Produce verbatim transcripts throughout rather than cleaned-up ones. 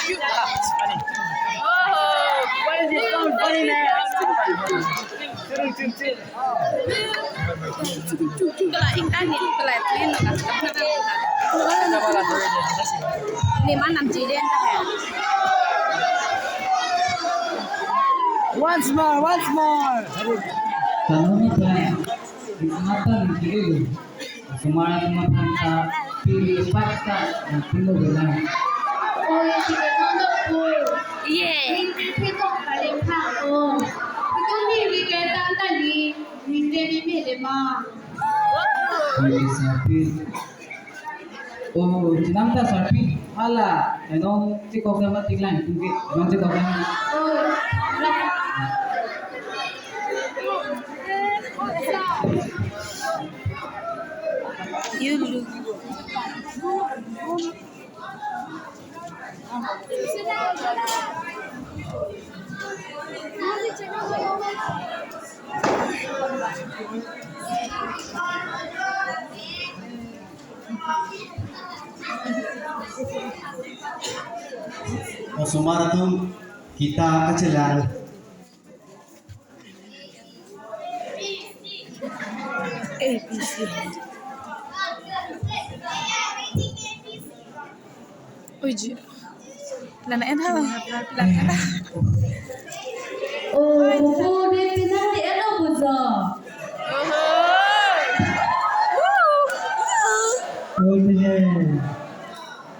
Why is it so funny, man? Kala ingtang ni, kala clean na. Ni manam jiden ta hai. Once more, once more. Kami pa, mata ni kiri. Semua semua panta pilih paksa yang penuh dengan. Oh, ya, kita nonton full. Iya. Ini kita paling kau. Itu ni di kereta tadi. Ni jadi ni deh, Ma. Pilih sapi. Oh, chinam ta sapi. Hala, enong chikok nama tinglang, tinggi. Enong chikok nama. Oh, you look. Osomar atum kita kachelang. A B C. Oi, ji. Lana en ha. Lana en ha. Oh, buku dia pinang di eno buzo. Oh, pinang.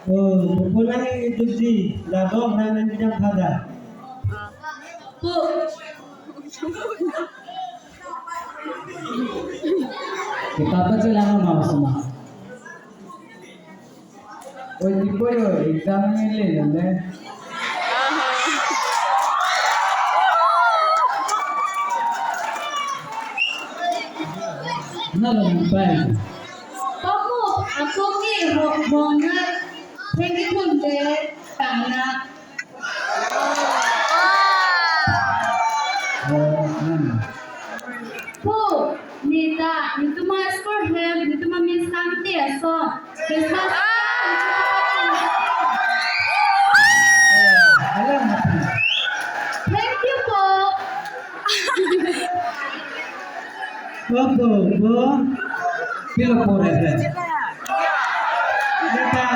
Oh, buku nang itu ji. Labok nang nang pinang pada. Bu. Kita apa sih lama mau semua? Oh, ini po yo, exam ni le, le. Na lo, bye. Pamu, ako ni, rok bona, pwede kunde, tana. Oh, hmm. Po, neta, netum askur hem, netum amisang te ason. Christmas. Thank you po. Po, po, po. Pilo po, Reverend? Neta,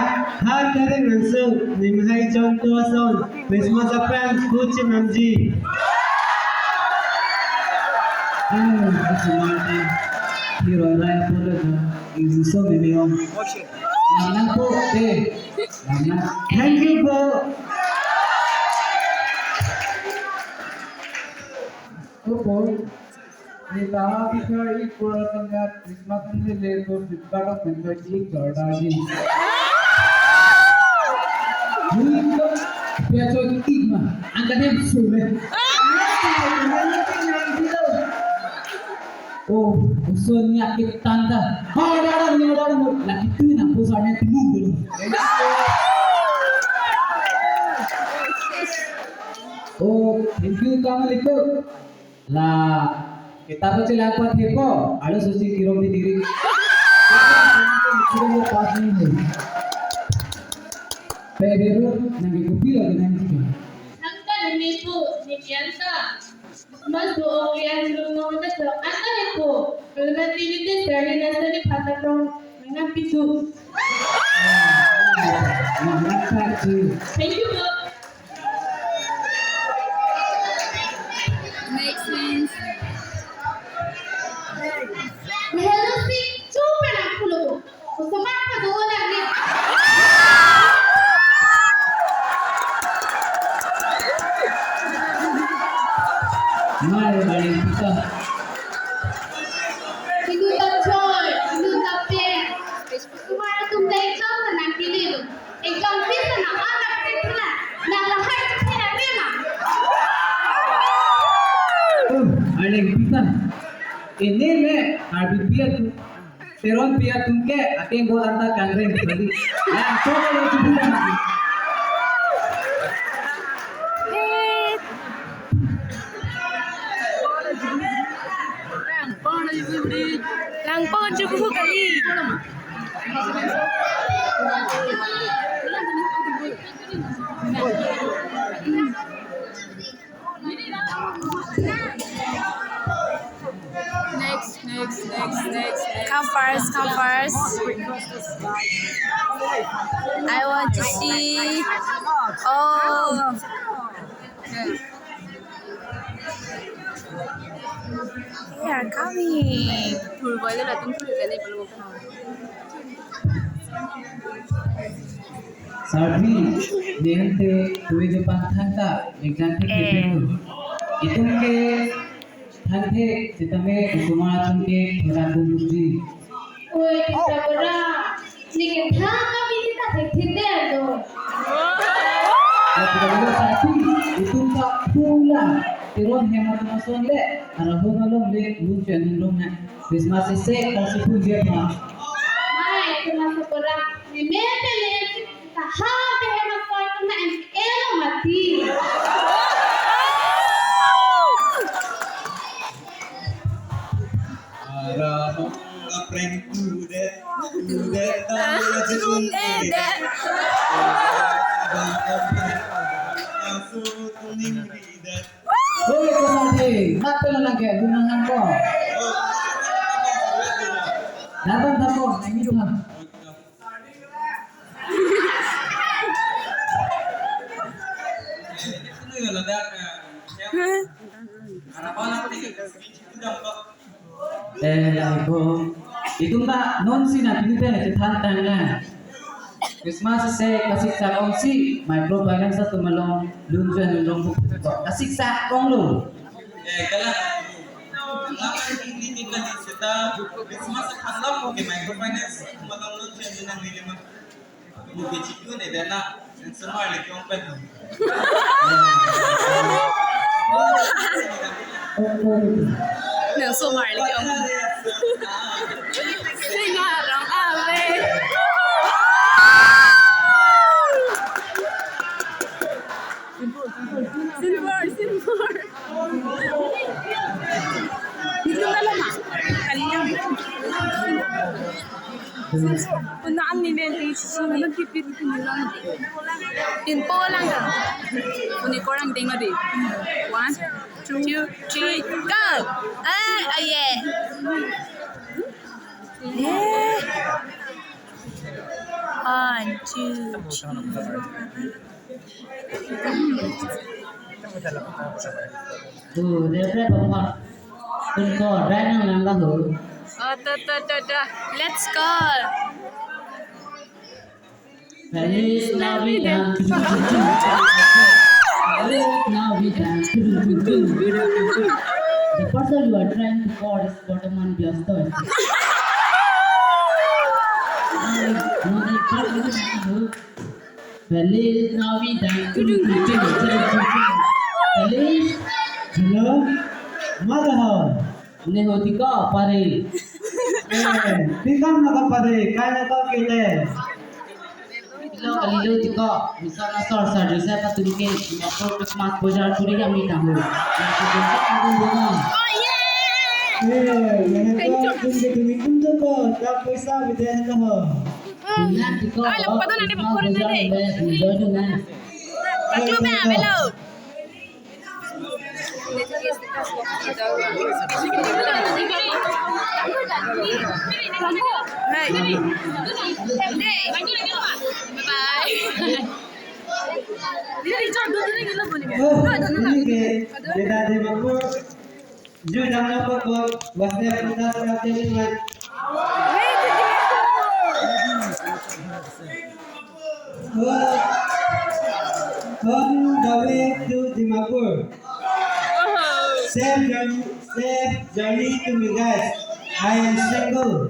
ha Karen Nangso, Nimhai Chong to ason, Christmas aphan kuchi namji. Hmm, Christmas, eh, hero rai polo na, isu so meme om. Nang nang po, eh, nang nang. Thank you po. Po po. Neta, bisa ikut dengan Christmas ini le to Flipkart of Flipkart ik jorda ji. Hui ko, pia choi ik ma, angkat hem sule. Oh, usun niya kitanta. Ha, ada, ada, ada, ada. Lagi tu na pusar niya timung dulu. Oh, thank you, Kang Liko. La, kita pa chelang pa thepo, alo susi kirong di diri. Kirong di pas ni. Pe beru, nang di kopi lagi nang di. Nang ta demi pu, ni kian ta. Mas bu okian lu ngomong ta so, anta ni pu. Kalau nanti ni tes dari nasa ni pata prong, nang pitu. Nang pa si. Thank you, Bu. Makes sense. Hello, si, chupa na kulo. Kusuma ka dola ni. Mai, mai, kita. Hindu ta choi, Hindu ta pen. Kusuma tum dai chong na pili. Ekdom pisa na ana pisa na lahai pisa na pima. Oh, arleng pisa. Ini me, Karbi pia tu. Teron pia tungke, aking bo anta kanreng kali. Langpong lo chubu. Langpong chubu kali. Next, next, next, next, next. Come first, come first. I want to see. Oh. They are coming. Sarpi, nehante tumi ke pangthang ta, exam ke Eh. Itum ke thangthe, sitame osomar atum ke thodak bumbuji. Oi, Krishna Bora, neke thang kami kita thek thek deh ando. Ya, kita juga satu, itum ta pula, Teron Hema Thomas along le, arahun along le, lun chen lun na. Christmas isi, kasi pun dia pa. Mai, Krishna Bora, ni me pele, Taha ke hemat koi tu na M P A lo mati. Arahong apreng tudet, tudet ta jun edet. Arahong apreng tudet, tudet ta jun edet. Hoi, kasate, mat pelo nangke, gunang nangko. Datang tako, nangitang. Eh, laiko. Itum ta non si na pini tene chethan tanglo. Christmas isi kasik sa kongsi microfinance atum along lun chen lun rong buk kasik sa konglo. Eh, kalang. Kalang ini, ini kan seta Christmas kan lam ke microfinance atum along lun chen lun nanglele ma. Buku chiku ne dana, yang semua lagi orang pen. Nang somar lagi ong. Singarong ave. Sinbor, sinbor. Dito na lang, ah. Kanina. Una ang ni Benji, sisini. Pinpo lang ka. Uni korang ding na di. One, two, three, go! Ay, ay, yeah. Yeah. One, two, three. Tu, dia berapa? Kunko, Ryan yang nang lahu. Oh, tuh, tuh, tuh, tuh. Let's go. Feliz Navidad. Feliz Navidad. The person you are trying to call is Bortoman Blastoise. Feliz Navidad. Feliz. Hello. Mother. Neho tiko pare. Eh, tikam nako pare, kai nako kele. Lo kalilo tiko, misa na sor sar Joseph atum ke, mako Christmas bojar turi kami tahu. Oh, yeah! Eh, neho tiko, tumi kum to ko, ta paisa bide na ho. Ah, lapu to nani pakur nani. Enjoy to na. Paklu ba, melo. Hey. Bye. Oh, ini ke, beda di Dimapur. Ju damlo kok, kok, wasnya putas kapten man. On the way to Dimapur. Safe journey, safe journey to me, guys. I am single.